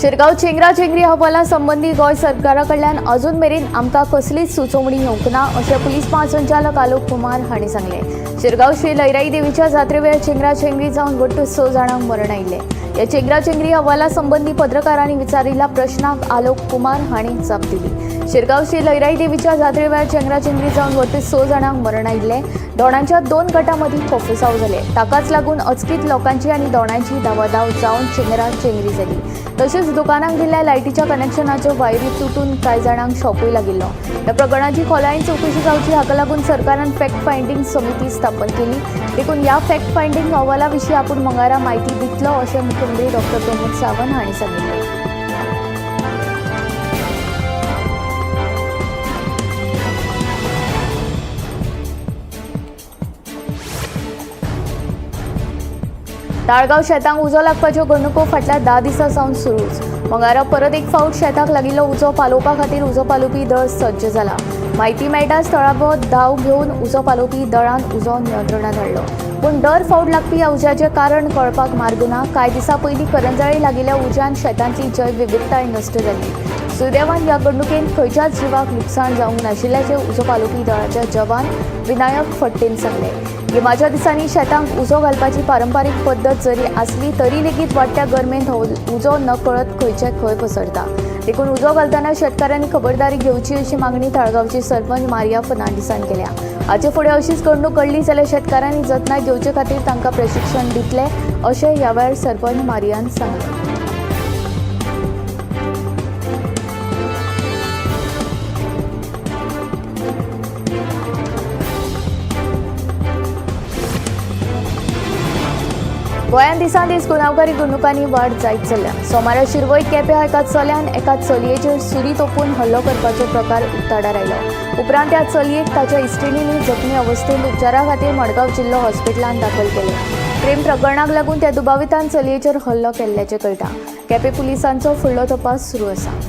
शिरगांव चेंगरा चेंगरी हवाला संबंदी गोंय सरकारा कडल्यान अजून मेरेन आमकां कसलीच सुचोवणी येवंक ना अशें पुलीस महासंचालक आलोक कुमार हांणी सांगलें। शिरगांव श्री लयराई देवीच्या जात्रे वेळार चेंगरा चेंगरी जावन वट्ट 6 जाणांक मरण आयिल्लें। ह्या चेंगरा चेंगरी हवाला संबंदी पत्रकारांनी विचारिल्ल्या प्रश्नाक आलोक कुमार हांणी जाप दिली। शिरगांव श्री लयराई देवीच्या जात्रे वेळार चेंगरा चेंगरी जावन वट्ट 6 जाणांक मरण आयिल्लें। दोणांच्या 2 गटां मदीं कोफुसांव जालें। ताकाच लागून अचकीत लोकांची आनी दोणांची धावाधाव जावन चेंगरा चेंगरी जाली। तशेंच दुकानांक दिल्ल्या लायटीच्या कनेक्शनाच्यो वायरी तुटून कांय जाणांक शॉकूय लागिल्लो। ह्या प्रकरणाची खोलायेन चवकशी जावची हाका लागून सरकारान फॅक्ट फायंडींग समिती स्थापन केली। देखून ह्या फॅक्ट फायंडींग अहवाला विशीं आपूण मंगळारा म्हायती दितलो अशें मुख्यमंत्री डॉक्टर प्रमोद सावंत हांणी सांगिल्लें। ताळगांव शेतांक उजो लागपाच्यो घडणुको फाटल्या 10 दिसां सावन सुरूच। मंगळारा परत एक फावट शेताक लागिल्लो उजो पालोवपा खातीर उजो पालोवपी दळ सज्ज जाला। म्हायती मेळटाच थळावो धांव घेवन उजो पालोवपी दळान उजो नियंत्रणांत हाडलो। पूण दर फावट लागपी ह्या उज्याचें कारण कळपाक मार्ग ना। कांय दिसां पयलीं करंजाळी लागिल्ल्या उज्यान शेतांतली जैवविविधताय नश्ट जाली। सुदैवान ह्या घडणुकेंत खंयच्याच जिवाक लुकसाण जावंक नाशिल्ल्याचें उजो पालोवपी दळाच्या जवान विनायक फट्टेन सांगलें। गिमाच्या दिसांनी शेतांक उजो घालपाची पारंपारीक पद्दत जरी आसली तरी लेगीत वाडट्या गरमेंत हो उजो नकळत खंयचे खंय पसरता। देखून उजो घालतना शेतकारांनी खबरदारी घेवची अशी मागणी ताळगांवची सरपंच मारिया फर्नांडीसान केल्या। हाचे फुडें अशीच घडणूक घडली जाल्यार शेतकारांनी जतनाय घेवचे खातीर तांकां प्रशिक्षण दितले अशें ह्या वेळार सरपंच मारियान सांगलें। गोंयांत दिसान दीस गुन्यांवकारी घडणुकांनी वाड जायत चल्ल्या। सोमारा शिरवय केप्यां एका चल्यान एका चलयेचेर सुरी तोपून हल्लो करपाचो प्रकार उक्ताडार आयलो। उपरांत त्या चलयेक ताच्या इश्टिणींनी जखमी अवस्थेंत उपचारा खातीर मडगांव जिल्लो हॉस्पिटलांत दाखल केले। प्रेम प्रकरणाक लागून त्या दुबावितान चलयेचेर हल्लो केल्ल्याचें कळटा। केपें पुलिसांचो फुडलो तपास सुरू आसा।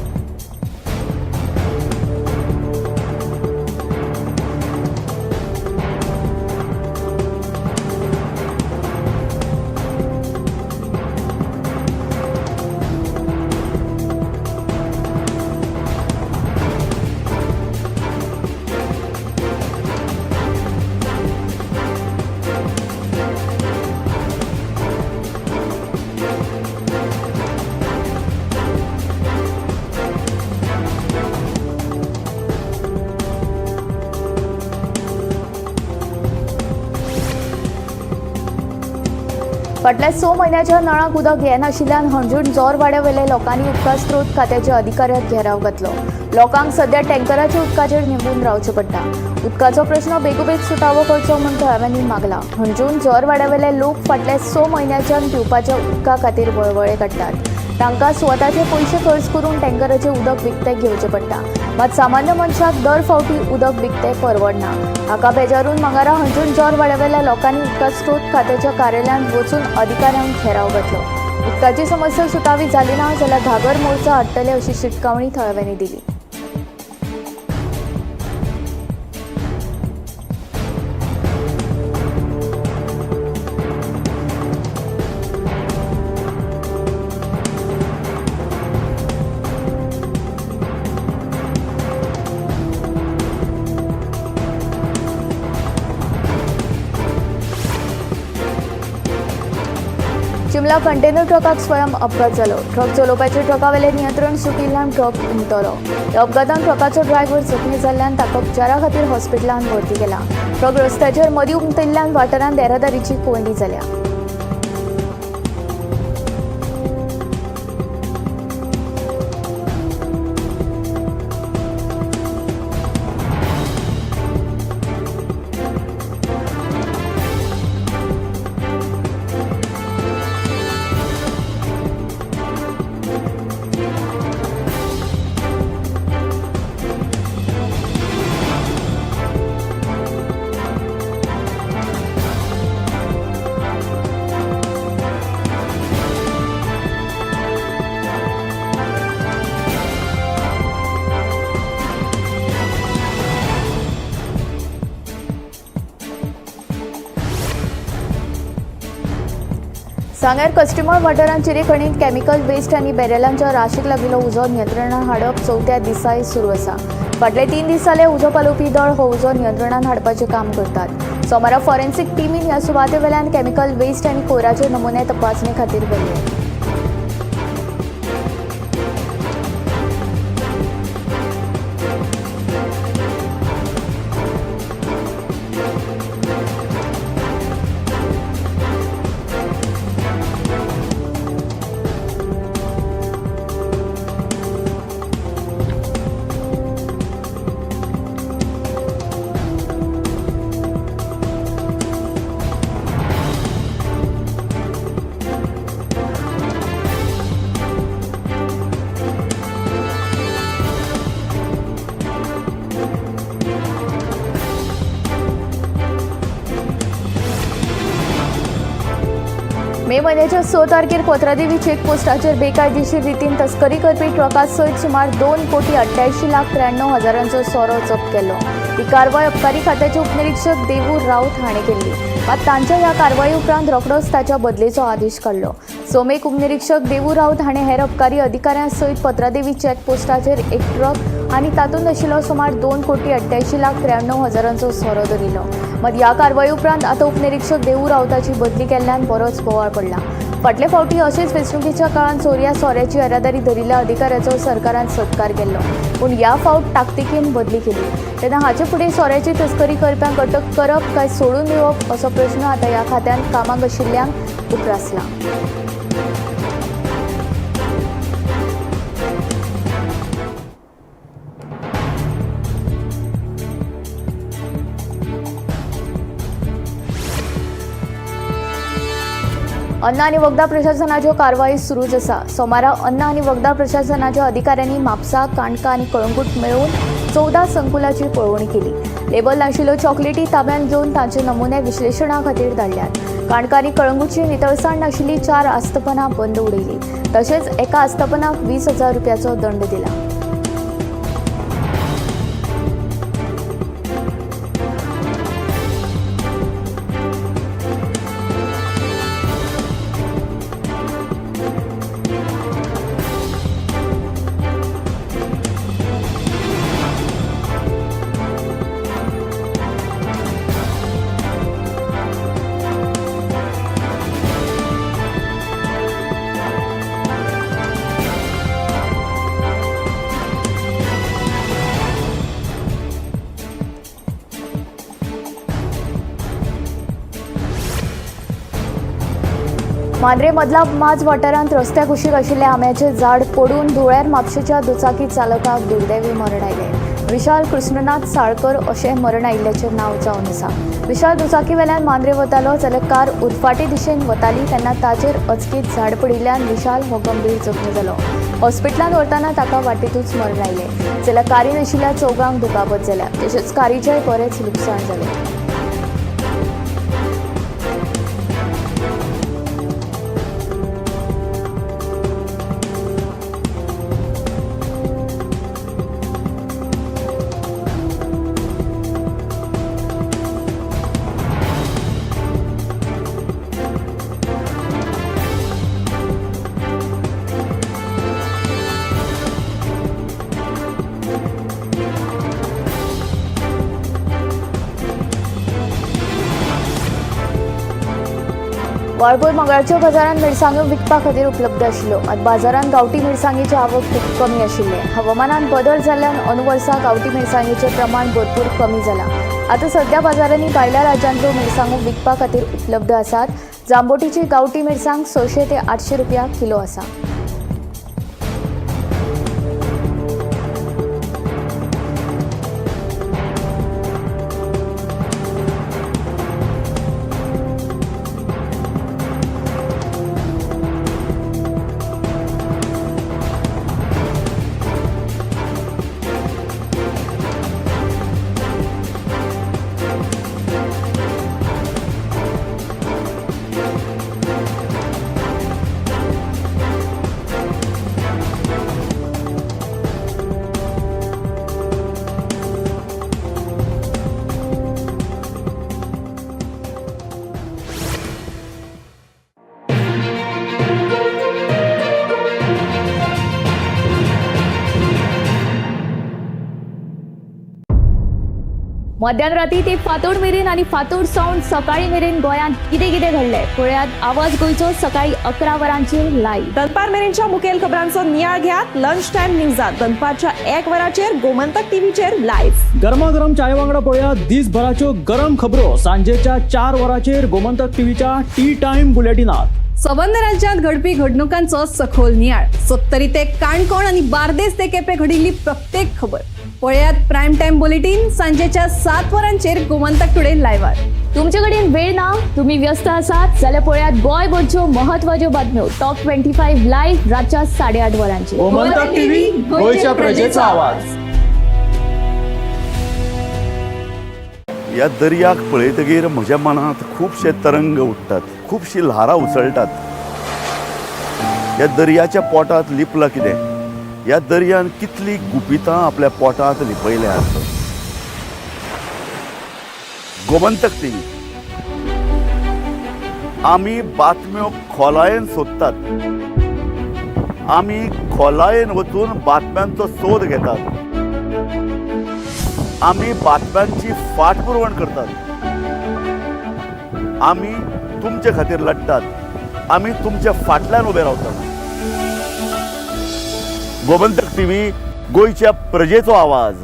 फाटल्या 6 म्हयन्याच्या नळाक उदक येनाशिल्ल्यान हणजूण जोरवाड्यावेल्या लोकांनी उदका स्रोत खात्याच्या अधिकाऱ्याक घेराव घातलो। लोकांक सध्या टँकराच्या उदकाचेर निंबून रावचें पडटा। उदकाचो प्रश्न बेगोबेग सुटावो करचो म्हूण थळाव्यांनी मागला। हणजूण जोरवाड्यावेले लोक फाटल्या 6 म्हयन्याच्यान पिवपाच्या उदका खातीर वळवळे काडटात। तांकां स्वताचे पयशे खर्च करून टँकराचें उदक विकतें घेवचें पडटा। मात सामान्य मनशाक दर फावटी उदक विकतें परवडना। हाका बेजारून मंगळारा हणजूण जोरवाड्यावेल्या लोकांनी उदका स्रोत खात्याच्या कार्यालयांत वचून अधिकाऱ्यांक घेराव घातलो। उदकाची समस्या सुटावी जाली ना जाल्यार घागर मोर्चा हाडटले अशी शिटकावणी थळाव्यांनी दिली। चिमला कंटेनर ट्रकाक स्वयं अपघात जालो। ट्रक चलोवपाचे ट्रकावेलें नियंत्रण सुटिल्ल्यान ट्रक उमटलो। ह्या अपघातान ट्रकाचो ड्रायव्हर जखमी जाल्ल्यान ताका उपचारा खातीर हॉस्पिटलांत भरती केला। ट्रक रस्त्याचेर मदीं उमटिल्ल्यान वाठारांत येरादारीची कोंयडी जाल्या। सांग्यार कस्टमर वाठारांत चिरेखणींत केमिकल वेस्ट आनी बॅरलांच्या राशीक लागिल्लो उजो नियंत्रणात हाडप चवथ्या दिसाय सुरू आसा. फाटले 3 दीस जाले उजो पालोवपी दळ हो उजो नियंत्रणात हाडपाचें काम करतात. सोमारा फॉरेन्सिक टिमीन ह्या सुवाते वेल्यान केमिकल वेस्ट आनी कोयराचे नमुने तपासणे खातीर व्हेल्ले. मे म्हयन्याच्या 6 तारखेर कोत्रादेवी चेकपोस्टाचेर बेकायदेशीर रितीन तस्करी करपी ट्रका सयत सुमार 2,88,93,000 सोरो जप्त केलो. ही कारवाय अबकारी खात्याचे उपनिरीक्षक देवू राऊत हाणें केल्ली. मात तांच्या ह्या कारवाये उपरांत रोखडोच ताच्या बदलेचो आदेश काडलो. सोमेक उपनिरीक्षक देवू राऊत हाणें हेर अबकारी अधिकाऱ्यां सयत पत्रादेवी चेकपोस्टाचेर एक ट्रक आनी तातूंत आशिल्लो सुमार 2,88,93,000 सोरो धरिल्लो. मात ह्या कारवाये उपरांत आतां उपनिरीक्षक देवू राऊताची बदली केल्ल्यान बरोच बोवाळ पडला. फाटले फावटी अशेच वेंचणुकेच्या काळांत चोरया सोऱ्याची येरादारी धरिल्ल्या अधिकाऱ्याचो सरकारान सत्कार केल्लो, पूण ह्या फावट ताकतिकेन बदली केली. तेन्ना हाचे फुडें सोऱ्याची तस्करी करप्यांक अटक करप काय सोडून दिवप असो प्रश्न आतां ह्या खात्यांत कामाक आशिल्ल्यांक उप्रासला. अन्न आनी वखदां प्रशासनाच्यो कारवाई सुरूच आसा. सोमारा अन्न आनी वखदां प्रशासनाच्या अधिकाऱ्यांनी म्हापसा, काणका आनी कळंगूट मेळून 14 संकुलाची पळोवणी केली. लेबल नाशिल्ल्यो चॉकलेटी ताब्यांत घेवन तांचे नमुने विश्लेशणा खातीर धाडल्यात. काणका आनी कळंगूटची नितळसाण नाशिल्ली 4 आस्थापनां बंद उडयली. तशेंच एका आस्थापनाक 20,000 रुपयाचो दंड दिला. मांद्रे मदला माज वाठारांत रस्त्या कुशीक आशिल्ल्या आंब्याचें झाड पडून धुळ्यार म्हापशेच्या दुचाकी चालकाक दुर्दैवी मरण आयलें. विशाल कृष्णनाथ साळकर अशें मरण आयिल्ल्याचें नांव जावन आसा. विशाल दुचाकी वेल्यान मांद्रे वतालो जाल्यार कार उरफाटे दिशेन वताली तेन्ना ताचेर अचकीत झाड पडिल्ल्यान विशाल हो गंभीर जखमी जालो. हॉस्पिटलांत व्हरतना ताका वाटेतूच मरण आयलें. जाल्यार कारीन आशिल्ल्या चौगांक दुखापत जाल्या. तशेंच कारीचेंय बरेंच लुकसाण जालें. वाळपय मंगळारच्या बाजारांत मिरसांग्यो विकपा खातीर उपलब्ध आशिल्ल्यो. मात बाजारांत गांवठी मिरसांगेची आवक खूब कमी आशिल्ली. हवामानांत बदल जाल्ल्यान अंदू वर्सा गांवठी मिरसांगेचें प्रमाण भरपूर कमी जालां. आतां सध्या बाजारांनी भायल्या राज्यांतल्यो मिरसांगो विकपा खातीर उपलब्ध आसात. जांबोटीची गांवठी मिरसांग 600 ते 800 रुपया किलो आसा. मध्यान राती ते फांतोड मेरेन आनी फांतोड सावन सकाळी मेरेन गोंयांत कितें कितें घडलें पळयात आवाज गोंयचो सकाळी 11 वरांचेर लायव्ह. दनपार मेरेनच्या मुखेल खबरांचो नियाळ घेयात लंच टायम न्यूजात दनपारच्या 1 वराचेर गोमंतक टीव्हीचेर लायव्ह. गरमागरम चाये वांगडा पळया दिसभराच्यो गरम खबरो सांजेच्या 4 वरांचेर गोमंतक टीव्हीच्या टी टायम बुलेटिनात. सबंद राज्यात घडपी घडणुकांचो सखोल नियाळ, सत्तरी ते काणकोण आणि बार्देस ते केपे घडिल्ली प्रत्येक खबर पळयात प्राईम टाइम बुलेटिन सांजेच्या 7 वरांचेर गोमंतक टुडे लायव्हार. तुमचे कडेन वेळ ना, तुम्ही व्यस्त आसात जाल्यार पळयात गोंयभरच्यो महत्वाच्यो बातम्यो टॉप 25 लायव्ह रातच्या 8:30 वरांचेर. गोमंतक टीव्ही, गोंयच्या प्रजेचा आवाज. ह्या दर्याक पळयतगीर म्हज्या मनांत खुबशे तरंग उठ्ठात, खुबशीं ल्हारां उसळटात. ह्या दर्याच्या पोटांत लिपलां कितें? ह्या दर्यान कितलीं गुपितां आपल्या पोटांत लिपयल्यांत. गोमंतक टीव्ही, आमी बातम्यो खोलायेन सोदतात, आमी खोलायेन वचून बातम्यांचो सोद घेतात, आमी बातम्यांची फाटपुरवण करतात, आमी तुमचे खातीर लढटात, आमी तुमच्या फाटल्यान उबे रावतात. गोमंतक टीव्ही, गोंयच्या प्रजेचो आवाज.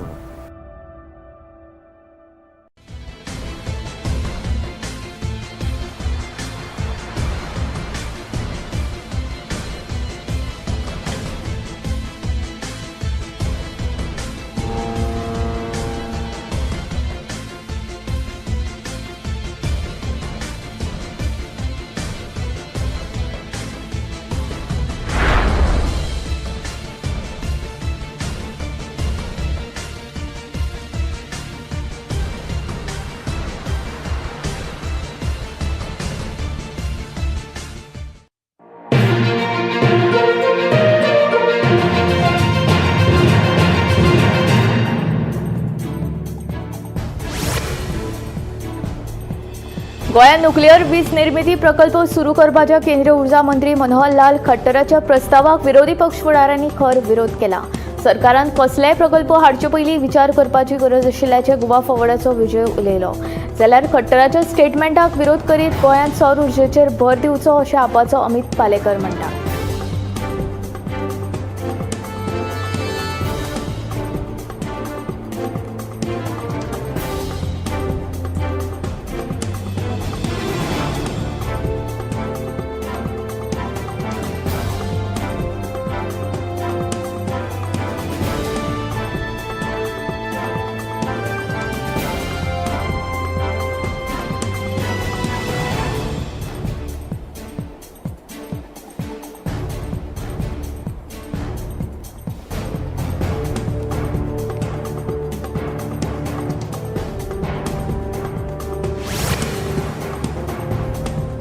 गोंयांत न्युक्लियर वीज निर्मिती प्रकल्प सुरू करपाच्या केंद्रीय ऊर्जा मंत्री मनोहर लाल खट्टराच्या प्रस्तावाक विरोधी पक्ष फुडाऱ्यांनी खर विरोध केला. सरकारान कसलेय प्रकल्प हाडचे पयलीं विचार करपाची गरज आशिल्ल्याचें गोवा फॉरवर्डाचो विजय उलयलो. जाल्यार खट्टराच्या स्टेटमेंटाक विरोध करीत गोंयांत सौर उर्जेचेर भर दिवचो अशें आपाचो अमित पालेकर म्हणटा.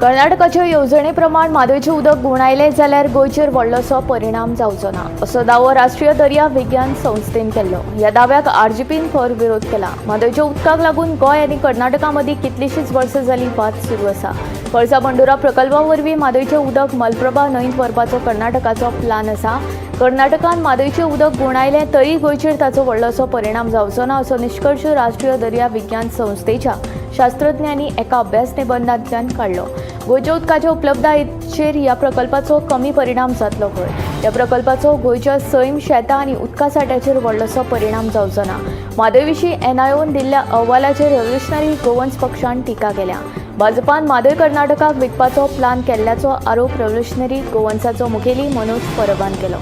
कर्नाटकाच्या येवजणे प्रमाण म्हादयचें उदक गुणायलें जाल्यार गोंयचेर व्हडलोसो परिणाम जावचो ना असो दावो राष्ट्रीय दर्या विज्ञान संस्थेन केल्लो. ह्या दाव्याक आरजीपीन खर विरोध केला. म्हादयच्या उदकाक लागून गोंय आनी कर्नाटका मदीं कितलींशींच वर्सां जालीं वाद सुरू आसा. कळसा बंडुरा प्रकल्पा वरवीं म्हादयचें उदक मलप्रभा न्हंयत व्हरपाचो कर्नाटकाचो प्लान आसा. कर्नाटकान म्हादयचें उदक गुणायलें तरी गोंयचेर ताचो व्हडलोसो परिणाम जावचो ना असो निश्कर्श राष्ट्रीय दर्या विज्ञान संस्थेच्या शास्त्रज्ञांनी एका अभ्यास निबंधांतल्यान काडलो. गोंयच्या उदकाच्या उपलब्धतायेचेर ह्या प्रकल्पाचो कमी परिणाम जातलो खंय. ह्या प्रकल्पाचो गोंयच्या सैम, शेतां आनी उदका साठ्याचेर व्हडलोसो परिणाम जावचो ना. म्हादय विशीं एनआयओन दिल्ल्या अहवालाचेर रेव्होल्युशनरी गोवन्स पक्षान टिका केल्या. भाजपान म्हादय कर्नाटकाक विकपाचो प्लान केल्ल्याचो आरोप रेव्होल्युशनरी गोवन्साचो मुखेली मनोज परबान केलो.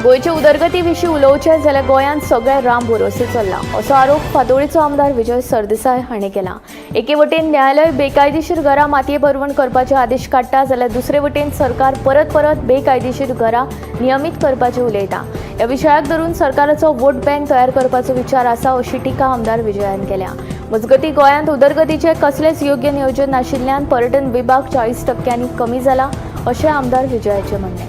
गोंयचे उदरगती विशीं उलोवचें जाल्यार गोंयांत सगळें राम भरोसे चल्लां असो आरोप फातोडेचो आमदार विजय सरदेसाय हांणी केला. एके वटेन न्यायालय बेकायदेशीर घरां मातये भरवण करपाचे आदेश काडटा जाल्यार दुसरे वटेन सरकार परत परत बेकायदेशीर घरां नियमीत करपाचें उलयता. ह्या विशयाक धरून सरकाराचो वोट बँक तयार करपाचो विचार आसा अशी टिका आमदार विजयान केल्या. मजगतीं गोंयांत उदरगतीचें कसलेंच योग्य नियोजन नाशिल्ल्यान पर्यटन विभाग 40% कमी जाला अशें आमदार विजयाचें म्हणणें.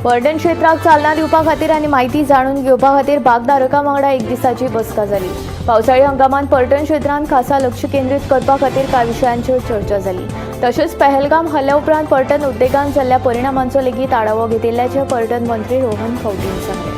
पर्यटन क्षेत्राक चालना दिवपा खातीर आनी म्हायती जाणून घेवपा खातीर भागधारकां वांगडा एक दिसाची बसका जाली. पावसाळी हंगामांत पर्यटन क्षेत्रांत खासा लक्ष केंद्रीत करपा खातीर कांय विशयांचेर चर्चा जाली. तशेंच पहलगाम हल्ल्या उपरांत पर्यटन उद्देगांत जाल्ल्या परिणामांचो लेगीत आढावो घेतिल्ल्याचें पर्यटन मंत्री रोहन खंवटेन सांगलें.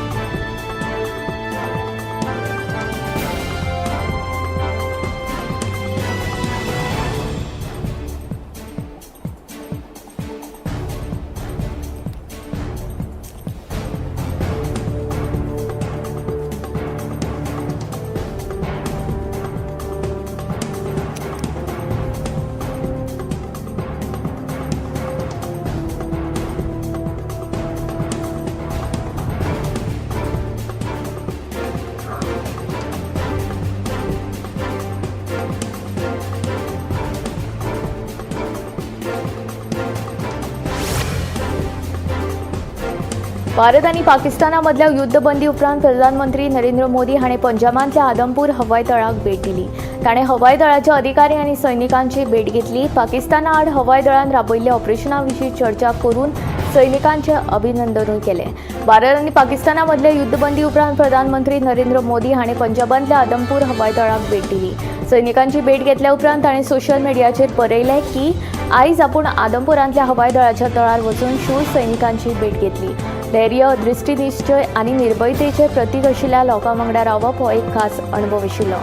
भारत आनी पाकिस्ताना मदल्या युद्धबंदी उपरांत प्रधानमंत्री नरेंद्र मोदी हाणें पंजाबांतल्या आदमपूर हवाई तळाक भेट दिली. ताणें हवाई दळाच्या अधिकारी आनी सैनिकांची भेट घेतली. पाकिस्ताना आड हवाई दळान राबयल्ल्या ऑपरेशना विशीं चर्चा करून सैनिकांचें अभिनंदनूय केलें. भारत आनी पाकिस्ताना मदल्या युद्धबंदी उपरांत प्रधानमंत्री नरेंद्र मोदी हाणें पंजाबांतल्या आदमपूर हवाई तळाक भेट दिली. सैनिकांची भेट घेतल्या उपरांत ताणें सोशल मिडियाचेर बरयलें की आयज आपूण आदमपुरांतल्या हवाई दळाच्या तळार वचून शूर सैनिकांची भेट घेतली. धैर्य, दृष्टिनिश्चय आनी निर्भयतेचे प्रतीक आशिल्ल्या लोकां वांगडा रावप हो एक खास अणभव आशिल्लो.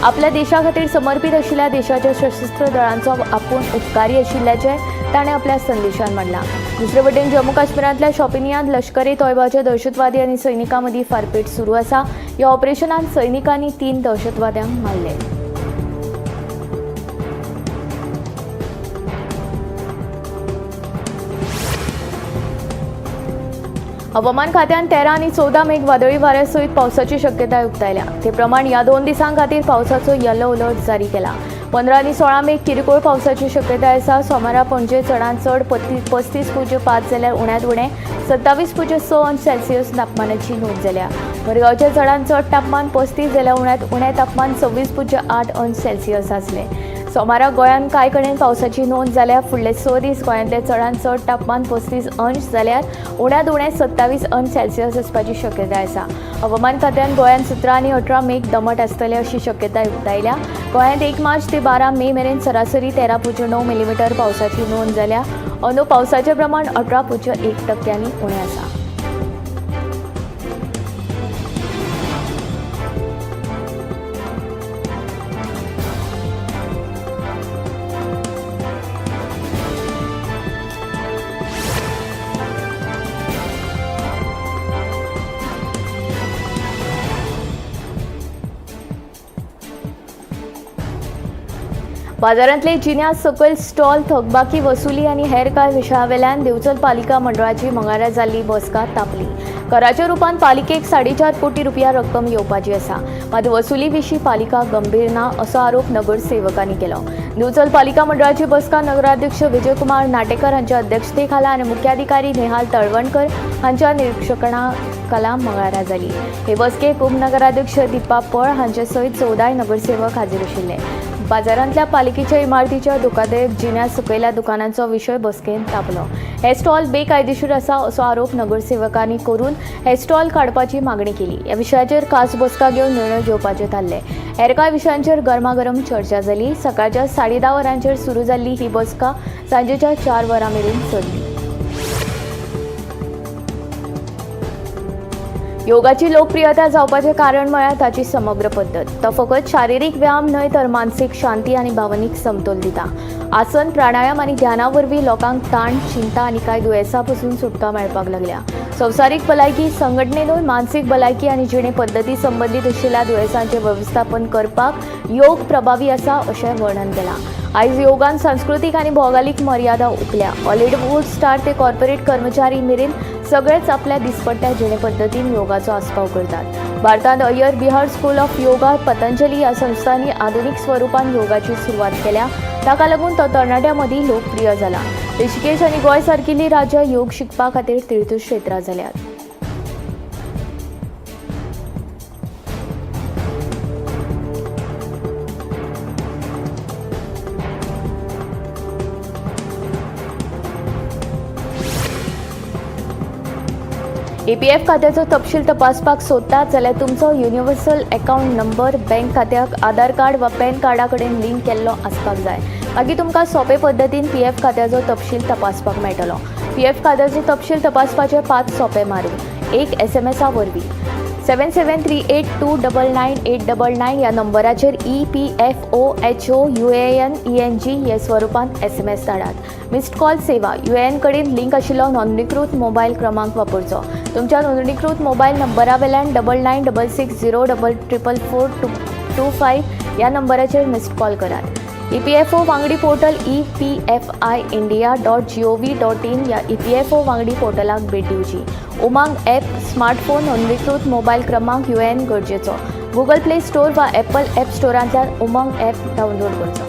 आपल्या देशा खातीर समर्पीत आशिल्ल्या देशाच्या सशस्त्र दळांचो आपूण उपकारी आशिल्ल्याचें ताणें आपल्या संदेशान म्हणलां. दुसरे वटेन जम्मू काश्मीरांतल्या शॉपिनियांत लश्कर ए तोयबाच्या दहशतवादी आनी सैनिकां मदीं फारपेट सुरू आसा. ह्या ऑपरेशनांत सैनिकांनी 3 दहशतवाद्यांक मारले. हवामान खात्यान 13 आनी 14 मेक वादळी वाऱ्या सयत पावसाची शक्यताय उक्तायल्या. ते प्रमाण ह्या 2 दिसां खातीर पावसाचो येलो अलर्ट जारी केला. 15 आनी 16 मेक किरकोळ पावसाची शक्यताय आसा. सोमारा पणजे चडांत चड 35.5 जाल्यार उण्यांत उणें 27.6 अंश सेल्सियस तापमानाची नोंद जाल्या. मडगांवचें चडांत चड तापमान 35 जाल्यार उण्यांत उणें तापमान 26.8 अंश सेल्सियस आसलें. सोमारा गोंयांत कांय कडेन पावसाची नोंद जाल्या. फुडले 6 दीस गोंयांतलें चडांत चड तापमान 35 अंश जाल्यार उण्यांत उणें 27 अंश सेल्सियस आसपाची शक्यताय आसा. हवामान खात्यान गोंयांत 17 आनी 18 मेक दमट आसतलें अशी शक्यताय उक्तायल्या. गोंयांत 1 मार्च ते 12 मे मेरेन सरासरी 13.9 मिलीमिटर पावसाची नोंद जाल्या. अंदू पावसाचें प्रमाण 18.1% उणें आसा. बाजारांतले जिन्या सकयल स्टॉल थकबाकी वसुली आनी हेर कांय विशयावेल्यान दिवचल पालिका मंडळाची मंगळारा जाल्ली बसका तापली. कराच्या रुपान पालिकेक 4.5 कोटी रुपया रक्कम येवपाची आसा. मात वसुली विशीं पालिका गंभीर ना असो आरोप नगरसेवकांनी केलो. दिवचल पालिका मंडळाची बसका नगराध्यक्ष विजयकुमार नाटेकर हांच्या अध्यक्षतेखाला आनी मुख्याधिकारी नेहाल तळवणकर हांच्या निरीक्षणाखाला मंगळारा जाली. हे बसकेक उपनगराध्यक्ष दीपा पळ हांचे सयत 14 नगरसेवक हाजीर आशिल्ले. बाजारांतल्या पालिकेच्या इमारतीच्या धोकादायक जिन्या सकयल्या दुकानांचो विशय बसकेंत तापलो. हे स्टॉल बेकायदेशीर आसा असो आरोप नगरसेवकांनी करून हे स्टॉल काडपाची मागणी केली. ह्या विशयाचेर खास बसका घेवन निर्णय घेवपाचे थारले. हेर कांय विशयांचेर गरमागरम चर्चा जाली. सकाळच्या 10:30 वरांचेर सुरू जाल्ली ही बसका सांजेच्या 4 वरां मेरेन चल्ली. योगाची लोकप्रियता जावपाचें कारण म्हळ्यार ताची समग्र पद्दत. तो फकत शारिरीक व्यायाम न्हय तर मानसीक शांती आनी भावनीक समतोल दिता. आसन, प्राणायाम आनी ध्याना वरवीं लोकांक ताण, चिंता आनी कांय दुयेंसां पसून सुटका मेळपाक लागल्या. संवसारीक भलायकी संघटनेनूय मानसीक भलायकी आनी जिणे पद्दती संबंदीत आशिल्ल्या दुयेंसांचें वेवस्थापन करपाक योग प्रभावी आसा अशें वर्णन केलां. आयज योगान सांस्कृतीक आनी भौगोलीक मर्यादा हुपल्या. हॉलिवूड स्टार ते कॉर्पोरेट कर्मचारी मेरेन सगळेच आपल्या दिसपट्ट्या जिणे पद्दतीन योगाचो आस्पाव करतात. भारतांत Iyer Bihar school of yoga, Patanjali ह्या संस्थांनी आधुनीक स्वरुपान योगाची सुरवात केल्या. ताका लागून तो तरणाट्यां मदीं लोकप्रिय जाला. ऋषिकेश आनी गोंय सारकिल्लीं राज्यां योग शिकपा खातीर तीर्थक्षेत्रां जाल्यात. ईपीएफ खात्याचो तपशील तपासपाक सोदतात जाल्यार तुमचो युनिव्हर्सल अकावंट नंबर बँक खात्याक आधार कार्ड वा पॅन कार्डा कडेन लिंक केल्लो आसपाक जाय. मागीर तुमकां सोंपे पद्दतीन पीएफ खात्याचो तपशील तपासपाक मेळटलो. पीएफ खात्याचो तपशील तपासपाचे 5 सोंपे मार्ग. एक, एसएमएसा वरवीं 7738299899 ह्या नंबराचेर EPFO HO UAN ENG हे स्वरुपांत एसएमएस धाडात. मिस्ड कॉल सेवा. यूएएन कडेन लिंक आशिल्लो नोंदणीकृत मोबायल क्रमांक वापरचो. तुमच्या नोंदणीकृत मोबायल नंबरा वेल्यान 996606444225 ह्या नंबराचेर मिस्ड कॉल करात. ईपीएफओ वांगडी पोर्टल epfindia.gov.in ह्या ईपीएफओ वांगडी पोर्टलाक भेट दिवची. उमांग ॲप. स्मार्टफोन, नोंदणीकृत मोबायल क्रमांक, यूएएन गरजेचो. गुगल प्ले स्टोर वा ॲपल ॲप स्टोरांतल्यान उमंग ॲप डावनलोड करचो.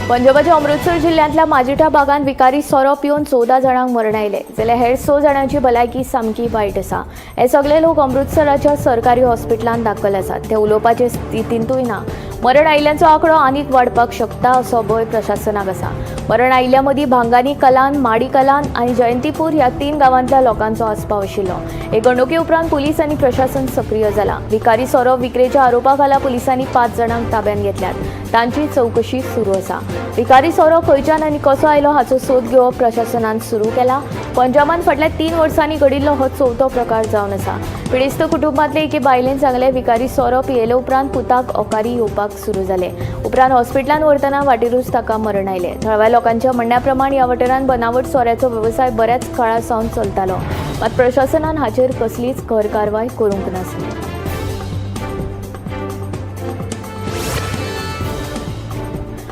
पंजाबाच्या अमृतसर जिल्ल्यांतल्या माजिठा भागांत विकारी सोरो पिवन 14 जाणांक मरण आयलें, जाल्यार हेर 6 जाणांची भलायकी सामकी वायट आसा. हे सगळे लोक अमृतसराच्या सरकारी हॉस्पिटलांत दाखल आसात. ते उलोवपाचे स्थितींतूय ना. मरण आयिल्ल्यांचो आंकडो आनीक वाडपाक शकता असो भंय प्रशासनाक आसा. मरण आयिल्ल्या मदीं भांगानी कलान, माडी कलान आनी जयंतीपूर ह्या 3 गांवांतल्या लोकांचो आस्पाव आशिल्लो. हे घडणुके उपरांत पुलीस आनी प्रशासन सक्रीय जाला. विकारी सोरो विक्रेच्या आरोपा खाला पुलिसांनी 5 जाणांक ताब्यांत घेतल्यात. तांची चवकशी सुरू आसा. विकारी सोरो खंयच्यान आनी कसो आयलो हाचो सोद घेवप प्रशासनान सुरू केला. पंजाबान फाटल्या 3 वर्सांनी घडिल्लो हो चवथो प्रकार जावन आसा. पिडेस्त कुटुंबांतले एके बायलेन सांगलें, विकारी सोरो पियेले उपरांत पुताक ओकारी येवपाक सुरू जाले. उपरांत हॉस्पिटलांत व्हरतना वाटेरूच ताका मरण आयलें. थळाव्या लोकांच्या म्हणण्या प्रमाण ह्या वाठारांत बनावट सोऱ्याचो वेवसाय बऱ्याच काळा सावन चलतालो. मात प्रशासनान हाचेर कसलीच खर कारवाय करूंक नासली.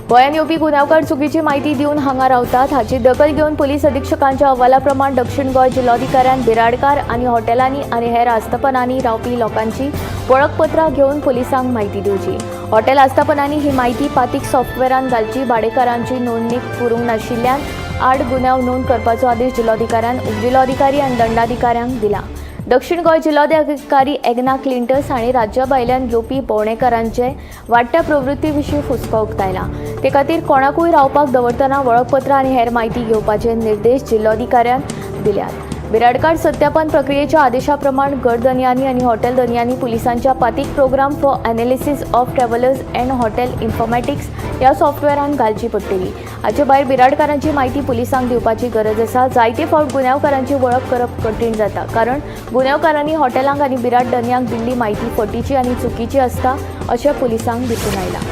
गोंयांत येवपी गुन्यांवकार चुकीची म्हायती दिवन हांगा रावतात हाची दखल घेवन पुलीस अधिक्षकांच्या अहवाला प्रमाण दक्षिण गोंय जिल्लोधिकाऱ्यान बिराडकार आनी हॉटेलांनी आनी हेर आस्थापनांनी रावपी लोकांची वळखपत्रां घेवन पुलिसांक म्हायती दिवची. हॉटेल आस्थापनांनी ही म्हायती पातीक सॉफ्टवेअरान घालची. भाडेकारांची नोंदणी करूंक नाशिल्ल्यान आड गुन्यांव नोंद करपाचो आदेश जिल्लोधिकाऱ्यान उपजिल्लोधिकारी आनी दंडाधिकाऱ्यांक दिला. दक्षिण गोंय जिल्लोधिकारी एग्ना क्लिंटस हांणी राज्या भायल्यान येवपी भोंवडेकारांचे वाडट्या प्रवृत्ती विशीं हुस्को उक्तायला. ते खातीर कोणाकूय रावपाक दवरतना वळखपत्रां आनी हेर म्हायती घेवपाचे निर्देश जिल्लोधिकाऱ्यान दिल्यात. बिराडकार सत्यापन प्रक्रियेच्या आदेशा प्रमाण घरधनयांनी आनी हॉटेल धनयांनी पुलिसांच्या पातीक programme for analysis of travellers and hotel informatics ह्या सॉफ्टवेअरान घालची पडटली. हाचे भायर बिराडकारांची म्हायती पुलिसांक दिवपाची गरज आसा. जायते फावट गुन्यांवकारांची वळख करप कठीण जाता, कारण गुन्यांवकारांनी हॉटेलांक आनी बिराड धनयांक दिल्ली म्हायती फटीची आनी चुकीची आसता अशें पुलिसांक दिसून आयलां.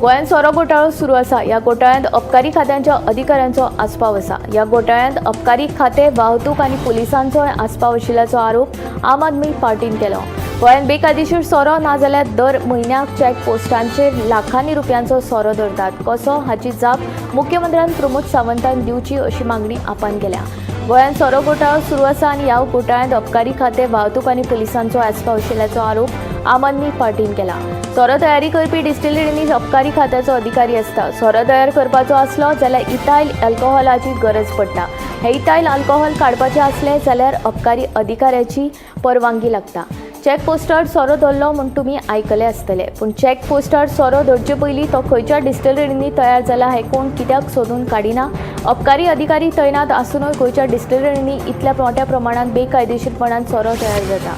गोंयांत सोरो घोटाळो सुरू आसा. ह्या घोटाळ्यांत अबकारी खात्यांच्या अधिकाऱ्यांचो आस्पाव आसा. ह्या घोटाळ्यांत अबकारी खातें, वाहतूक आनी पुलिसांचोय आस्पाव आशिल्ल्याचो आरोप आम आदमी पार्टीन केलो. गोंयांत बेकायदेशीर सोरो नाजाल्यार दर म्हयन्याक चॅक पोस्टांचेर लाखांनी रुपयांचो सोरो धरतात कसो हाची जाप मुख्यमंत्र्यान प्रमोद सावंतान दिवची अशी मागणी आपान केल्या. गोंयांत सोरो घोटाळो सुरू आसा आनी ह्या घोटाळ्यांत अबकारी खातें, वाहतूक आनी पुलिसांचो आस्पाव आशिल्ल्याचो आरोप आम आदमी पार्टीन केला. सोरो तयारी करपी डिस्टिलरींनी अबकारी खात्याचो अधिकारी आसता. सोरो तयार करपाचो आसलो जाल्यार इथायल अल्कोहोलाची गरज पडटा. हे इथायल अल्कोहोल काडपाचें आसलें जाल्यार अबकारी अधिकाऱ्याची परवानगी लागता. चॅक पोस्टार सोरो धरलो म्हूण तुमी आयकले आसतले, पूण चॅक पोस्टार सोरो धरचे पयलीं तो खंयच्या डिस्टिलरींनी तयार जाला हें कोण कित्याक सोदून काडिना? अबकारी अधिकारी तैनात आसुनूय गोंयच्या डिस्टिलरींनी इतल्या मोठ्या प्रमाणांत बेकायदेशीरपणान सोरो तयार जाता.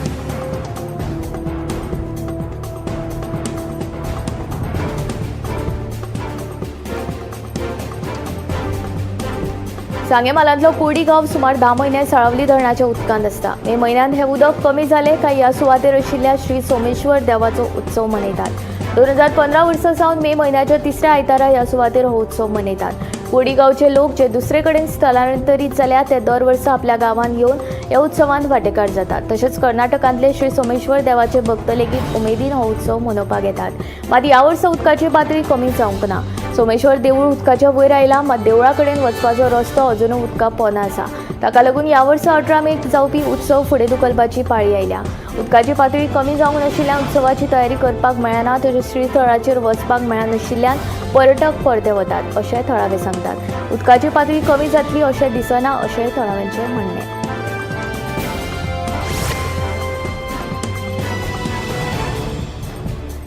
सांगें म्हालांतलो कुर्डी गांव सुमार 10 म्हयने साळावली धरणाच्या उदकांत आसता. मे म्हयन्यांत हें उदक कमी जालें काय ह्या सुवातेर आशिल्ल्या श्री सोमेश्वर देवाचो उत्सव मनयतात. 2015 वर्सा सावन मे म्हयन्याच्या तिसऱ्या आयतारा ह्या सुवातेर हो उत्सव मनयतात. कुर्डी गांवचे लोक जे दुसरे कडेन स्थलांतरीत जाल्या ते दर वर्सा आपल्या गांवांत येवन ह्या उत्सवांत वांटेकार जातात. तशेंच कर्नाटकांतले श्री सोमेश्वर देवाचे भक्त लेगीत उमेदीन हो उत्सव मनोवपाक येतात. मात ह्या वर्सा उदकाची पातळी कमी जावंक ना. सोमेश्वर देवूळ उदकाच्या वयर आयला, मात देवळा कडेन वचपाचो रस्तो अजुनूय उदका पोंदा आसा. ताका लागून ह्या वर्सा 18 मेक जावपी उत्सव फुडें धुकलपाची पाळी आयल्या. उदकाची पातळी कमी जावंक नाशिल्ल्यान उत्सवाची तयारी करपाक मेळना, तशेंच श्रीथळाचेर वचपाक मेळनाशिल्ल्यान पर्यटक परते वतात अशें थळावे सांगतात. उदकाची पातळी कमी जातली अशें दिसना अशें थळाव्यांचें म्हणणें.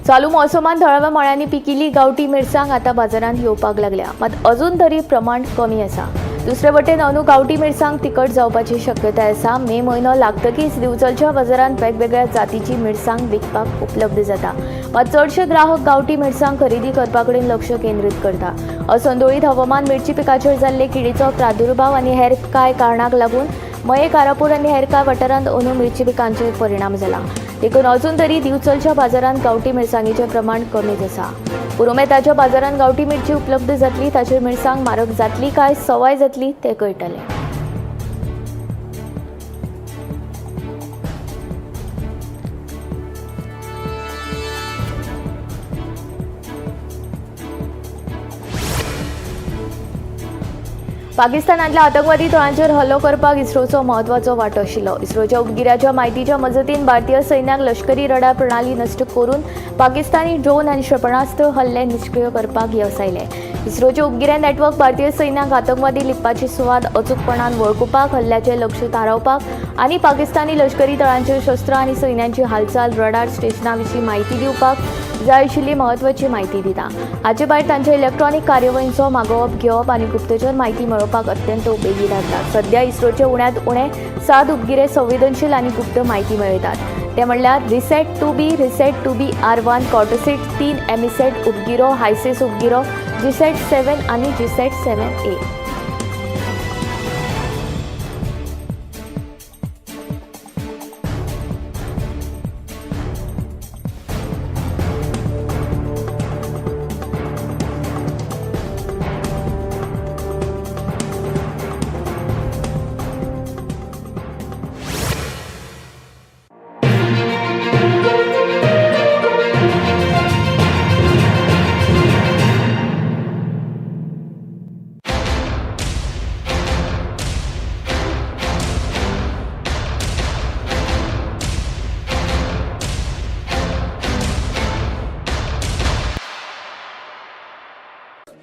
चालू मोसमांत थळाव्या मळ्यांनी पिकिल्ली गांवठी मिरसांग आतां बाजारांत येवपाक लागल्या, मात अजून तरी प्रमाण कमी आसा. दुसरे वटेन अंदू गांवठी मिरसांग तिखट जावपाची शक्यताय आसा. मे म्हयनो लागतकीच दिवचलच्या बाजारांत वेगवेगळ्या जातीची मिरसांग विकपाक उपलब्ध जाता, मात चडशे ग्राहक गांवठी मिरसांग खरेदी करपा कडेन लक्ष केंद्रीत करता. असंतुळीत हवामान, मिरची पिकाचेर जाल्ले किडीचो प्रादुर्भाव आनी हेर कांय कारणांक लागून मये, कारापूर आनी हेर कांय वाठारांत अंदू मिरची पिकांचेर परिणाम जाला. देखून अजून तरी दिवचलच्या बाजारांत गांवठी मिरसांगेचें प्रमाण कमीच आसा. पुरुमेताच्या बाजारांत गांवठी मिरची उपलब्ध जातली, ताचेर मिरसांग म्हारग जातली काय सवाय जातली तें कळटलें. पाकिस्तानांतल्या आतंकवादी तळांचेर हल्लो करपाक इस्रोचो म्हत्वाचो वांटो आशिल्लो. इस्रोच्या उपगिऱ्याच्या माहितीच्या मजतीन भारतीय सैन्याक लश्करी रडार प्रणाली नश्ट करून पाकिस्तानी ड्रोन आनी क्षेपणास्त्र हल्ले निश्क्रीय करपाक येस आयलें. इस्रोचे उपगिरे नेटवर्क भारतीय सैन्याक आतंकवादी लिपपाची सुवात अचूकपणान वळखुपाक, हल्ल्याचें लक्ष थारावपाक आनी पाकिस्तानी लश्करी तळांचेर शस्त्रां आनी सैन्याची हालचाल रडार स्टेशना विशीं माहिती दिवपाक जाय आशिल्ली म्हत्वाची माहिती दिता. हाचे भायर तांच्या इलेक्ट्रॉनिक कार्यावळींचो मागोवप घेवप आनी गुप्तचर माहिती मेळोवपाक अत्यंत उपेगी थारता. सध्या इस्रोचे उण्यांत उणे 7 उपगिरे संवेदनशील आनी गुप्त माहिती मेळयतात. ते म्हणल्यार RISAT 2B, RISAT 2B R1, Cartosat 3, EMISAT उपगिरो, HySIS उपगिरो, GSAT 7 आनी जीसॅट 7A.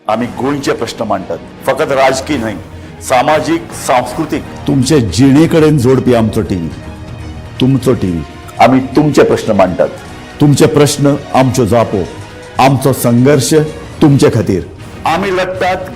आमी गोंयचे प्रश्न मांडटात, फकत राजकी न्हय, सामाजीक, सांस्कृतीक, तुमचे जिणे कडेन जोडपी आमचो टीव्ही, तुमचो टीव्ही. आमी तुमचे प्रश्न मांडटात, तुमचे प्रश्न आमच्यो जापो, आमचो संघर्श तुमचे खातीर. आमी लढटात.